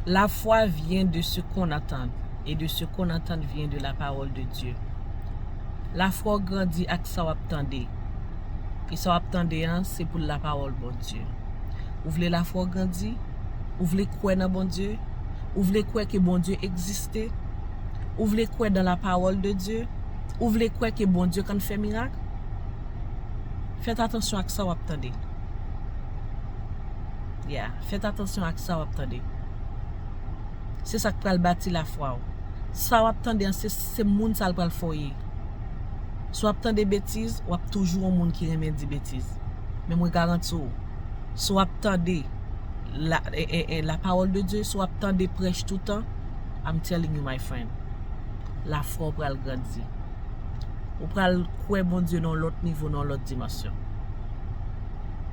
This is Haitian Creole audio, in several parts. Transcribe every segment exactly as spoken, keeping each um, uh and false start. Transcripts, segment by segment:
La foi vient de ce qu'on entend, et de ce qu'on entend vient de la parole de Dieu. Lafwa w grandi ak sa w ap tande. E sa w ap tande an, se pou lapawòl Bondye. Ou vle lafwa w grandi? Ou vle kwè nan Bondye? Ou vle kwè ke Bondye egziste? Ou vle kwè dans la parole de Dieu? Ou vle kwè ke Bondye konn fè mirak? Fèt atansyon ak sa w ap tande. Yeah, fèt atansyon ak sa w ap tande. Se sa k pral bati lafwa w. Sa w ap tande an, se, se moun sa l pral fè w ye. Si w ap tande betiz, w ap toujou yon moun ki renmen di betiz. Men mwen garanti w, si w ap tande la, e, e, e, la parole de Dieu, si w ap tande prèch toutan, I'm telling you, my friend, lafwa w pral grandi. Ou pral kwè Bondye nan yon lòt nivo, nan yon lòt dimansyon.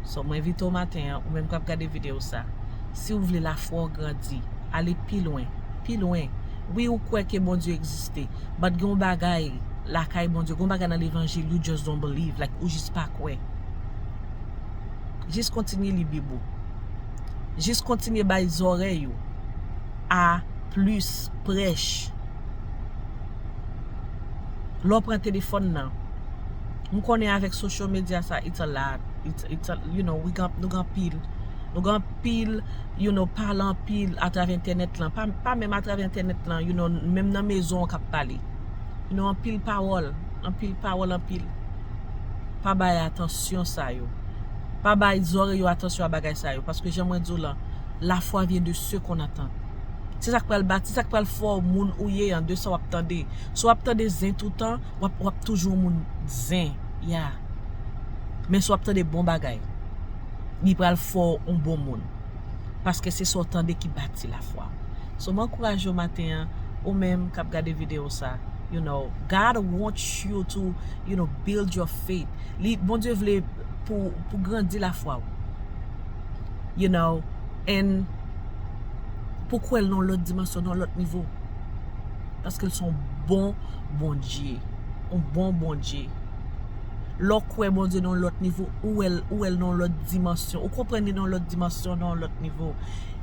So, mwen envite w maten an, ou menm k ap gade videyo sa, si w vle lafwa w grandi, ale pi lwen, pi lwen. Wi, ou kwè ke Bondye egziste, but gen yon bagay lakay Bondye, gen yon bagay nan levanjil, you just don't believe, like, ou jis pa kwè. Jis kontinye li Bib ou. Jis kontinye bay zòrèy ou a plis prèch. Lè w pran telefòn nan, m konnen avèk social media sa, it's a lot. It's, it's a, you know, we got, nou gen anpil. Nou gen anpil, you know, pale anpil atravè entènèt lan. Pa, pa menm atravè entènèt lan, you know, menm nan mezon w k ap pale. You know, anpil pawòl, anpil pawòl, anpil. Pa bay atansyon sa yo. Pa bay zòrèy yo atansyon a bagay sa yo. Paske jan mwen di w lan, la foi vient de ce qu'on entend. Se sa k pral bati, se sa k pral fè w moun ou ye an, de sa w ap tande. Si w ap tande zen toutan, w ap, w ap toujou yon moun zen. Yeah. Men si w ap tande bon bagay, li pral fè w yon bon moun. Paske se sa w tande ki bati lafwa w. So, mwen ankouraje w maten an, ou menm k ap gade videyo sa, you know, God wants you to, you know, build your faith. Li, Bondye vle pou, pou grandi lafwa w. You know, and pou kwè l nan yon lòt dimansyon, nan yon lòt nivo. Paske l se yon bon Bondye. Yon bon Bondye. Lè w kwè Bondye nan yon lòt nivo, ou wè l, ou wè l nan yon lòt dimansyon. Ou konprann li nan yon lòt dimansyon, nan yon lòt nivo.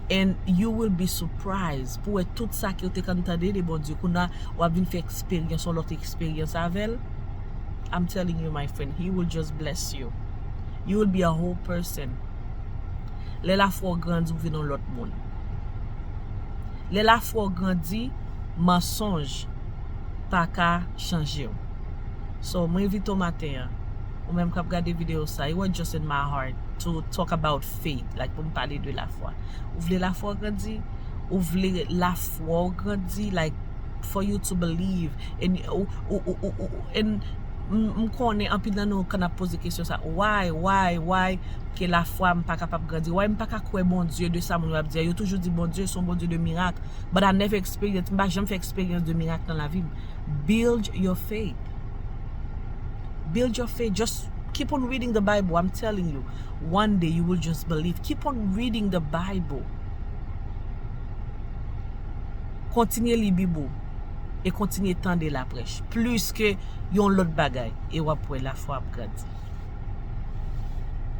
And you will be surprised pou wè tout sa ke w te konn tande de Bondye. Kounye a, w ap vin fè eksperyans, yon lòt eksperyans avè l. I'm telling you, my friend, he will just bless you. You will be a whole person. Lè lafwa w grandi, ou vin yon lòt moun. Lè lafwa w grandi, mansonj pa ka chanje w. So, mwen envite w maten an, ou menm k ap gade videyo sa, it was just in my heart to talk about faith, like, pou m pale de lafwa. Ou vle lafwa w grandi? Ou vle lafwa w grandi, like, for you to believe? And, ou, ou, ou, ou, ou, and m, m konnen anpil nan nou konn ap poze kesyon sa, why, why, why ke lafwa m pa kapab grandi? Why m pa ka kwè Bondye de sa moun yo ap di a? Yo toujou di Bondye se yon Bondye de mirak. But I never experience, m pa janm fè eksperyans de mirak nan lavi m. Build your faith. Build your faith. Just keep on reading the Bible. I'm telling you, one day you will just believe. Keep on reading the Bible. Kontinye li Bib ou e kontinye tande laprèch. Plis ke yon lòt bagay, e w ap wè lafwa ap grandi.